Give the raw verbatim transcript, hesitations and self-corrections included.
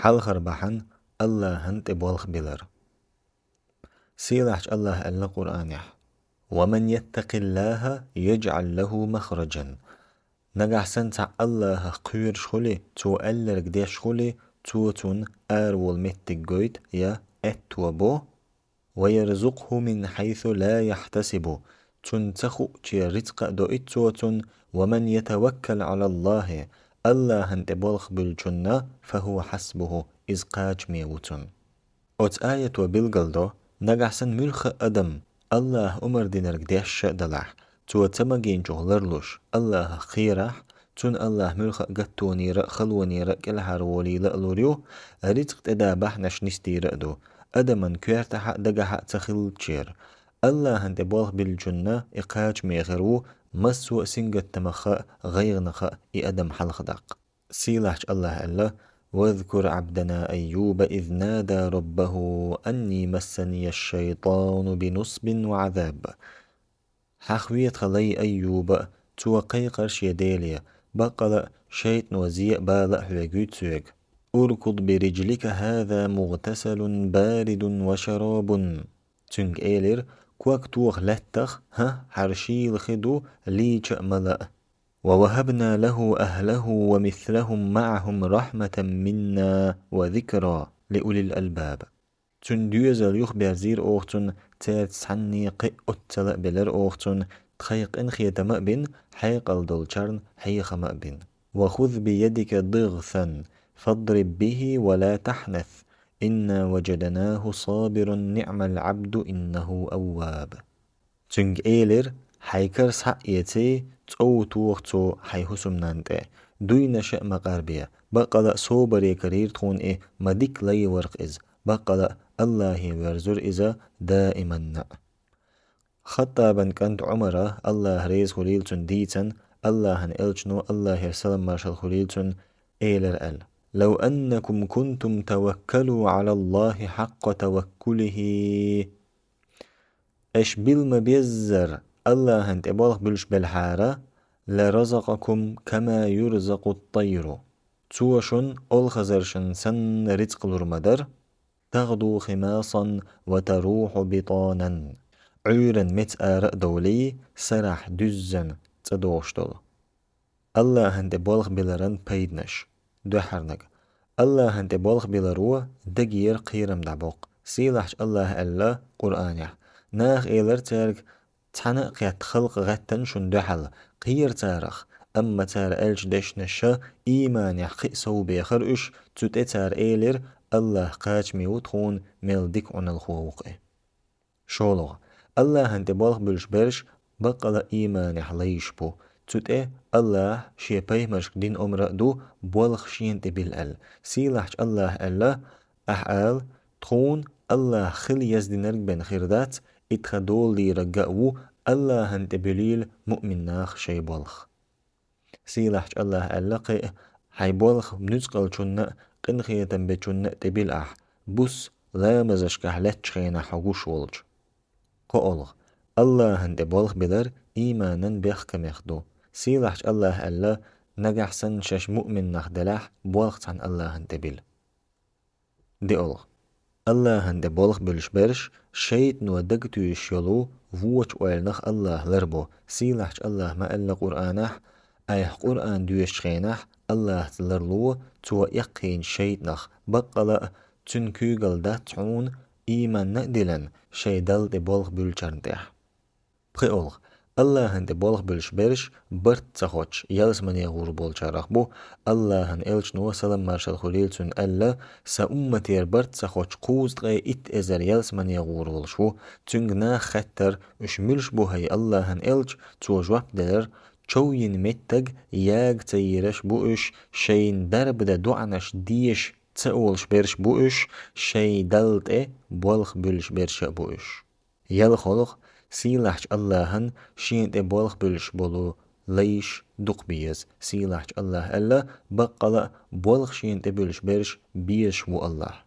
Хьалхара бахьана Аллахьан тӀе болх билар. Сийлахьчу Аллахьа аьлла Къуръанехь: «Ва ман яттакъиллаха яжъал лаху махраджан». Нагахь санна цхьаъ Аллахьах кхоьруш хуьлий, цо аьлларг деш хуьлий, цо цунна араволу меттиг гойту я аьтто бо. «Ва ярзукъху мин хьайсу ла яхьтасибу». Цунна ца хуучуьра рицкъа а доуьйту цо цунна. «Ва ман ятаваккал Ӏалаллахи», Аллахьан тӀе болх буьллучунна, «фа хува хьасбуху», иза кхачаме ву цунна. Оцу аято билгалдо, нагахь санна муьлхха а адам Аллахьа омра динарг дешша а далахь, цо ца магийначух ларлуш, Аллахьах кхерахь, цунна Аллахьа муьлхха а гаттонера а, халонера а кӀелхьарволийла а лур ю, рицкъа тӀеда бахьанаш нисдийр а ду, адаман коьртахь а, дагахь а ца хиллачуьра. Аллахьан тӀе болх биллачунна и кхачаме хир ву, массо а сингаттамах а, гӀайгӀанах а и адам хьалхадаккха. Сийлахьчу Аллахьа аьлла: «Вазкур Ӏабдана Айюба из нада раббаху анни массанияш-шайтану бинусбин ва Ӏазаб». Хьахве тхан лай Айюба, цо кхайкхар шен Деле, баккъала а шайтӀано зе а, бала а хьоьгуьйту соьга. «Уркуд бириджлика хаза мугътасалун баридун ва шарабун». Цуьнга элира: «Ког тоха лаьттах, хӀан, хьара шийла хи ду, лийча а, мала а». «Ва вахабна лаху ахлаху ва мислахум маӀахум рахьматан минна ва зикра ли улил албаб». Цуьнан доьзал юхаберзийра оха цунна, цаьрца цхьаьна кхин а оццул а белира оха цунна, тхайн къинхетам а бина, хьекъал долчарна хьехам а бина. «Ва хуз биядика дигъсан, фадриб бихи ва ла тахьнас, инна важаднаху сабиран, ниӀмал Ӏабду иннаху авваб». Цуьнга элира: «Хьайн кара схьа а эций, цӀов тоха цо хьайн хӀусамнанна тӀе, дуйнаш а ма къарбе, баккъала а собаре карийра тхуна и, ма дика лай вара-кх иза, баккъала а Аллахье верзура иза даиманна а». Хаттабан кӀанта Ӏумара, Аллахь реза хуьлийла цунна, дийцина, Аллахьан элчано, Аллахьера салам-маршалла хуьлийла цунна, элира аьлла: «Лав аннакум кунтум таваккалу Ӏалаллахи хьакъкъа таваккулихи». Аша билла ма-беззара Аллахьан тӀе болх буьллуш белахьара, «ларазакъакум кама юрзакъут-тайру». Цо шуна олхазаршна санна рицкъ лур ма дара, «тагъду химасан ва таруху битанан». Ӏуьйранна меца ара а довлий, сарахь дуьззина цӀа догӀуш долу. Аллахьан тӀе болх биларан пайданаш. Дуьххьарниг. Аллахьан тӀе болх биларо дагера кхерам дӀабоккху. Сийлахьчу Аллахьа аьлла Къуръанехь: «Наха элира цаьрга, цхьана а кхетта халкъ гӀаьттина шуна дуьхьал, кхера царах, амма цара аьллачу дешнаша ийманехь кхин а совбехара уьш, цу тӀе цара элира: „Аллахь кхачаме ву тхуна, мел дика Ӏуналхо ву-кх и“». ШолгӀа. Аллахьан тӀе болх буьллуш берш баккъала а ийманехь лайш бу. Цу тӀе Аллахь шен пайхамаршка дина омра а ду, болх шена тӀе билла аьлла. Сийлахьчу Аллахьа аьлла: «Ахьа ала, тхуна Аллахь хила яздинарг бен хир дац, и тхан дола дийраг а ву, Аллахьан тӀе буьлийла муъмин наха шайн болх». Сийлахьчу Аллахьа аьлла кхин а: «Хьайн болх нуьцкъалчунна а, къинхетам бечунна а тӀе била ахь, буса ламазашкахь лаьттачу хенахь хьо гуш волчу». КхоалгӀа. Аллахьан тӀе болх билар ийманан бехкамех ду. Сийлахьчу Аллахьа аьлла: «Нагахь санна шаьш муъмин нах делахь, болх цхьаьна Аллахьан тӀе била». ДиолгӀа. Аллахьан тӀе болх буьллуш берш шайтӀано дагатуьйсуш йолу вочу ойланах Аллахь ларбо. Сийлахьчу Аллахьа ма аьлла Къуръанахь: «Айхьа Къуръан доьшучу хенахь Аллахьца ларло цо эккхийначу шайтӀанах, баккъала а цуьнан куьйгалла дац хьуна, ийманна а диллина, шайн Далла тӀе болх буьллучарна тӀехь». ПхоалгӀа. Аллахьан тӀе болх буьллуш берш барт ца хоттуш ялсамане гӀур болчарах бу. Аллахьан элчано, салам-маршалла хуьлийла цунна, аьлла: «Сан умматера барт ца хоттуш кхузткъе итт эзар ялсамане гӀур волуш ву». Цуьнга наха хаьттара: «Уьш муьлш бу, хӀай Аллахьан элча?» Цо жоп делира: «Чов йина меттиг яга ца йийраш бу уьш, шайна дарба дан доӀанаш дезаш ца олуш берш бу уьш, шайн Далла тӀе болх буьллуш берш а бу уьш». ЯлхолгӀа. Сийлахьчу Аллахьан шена тӀе болх буьллуш болу лайш дукха беза. Сийлахьчу Аллахьа аьлла: «Баккъала а болх шена тӀе буьллуш берш безаш ву Аллахь».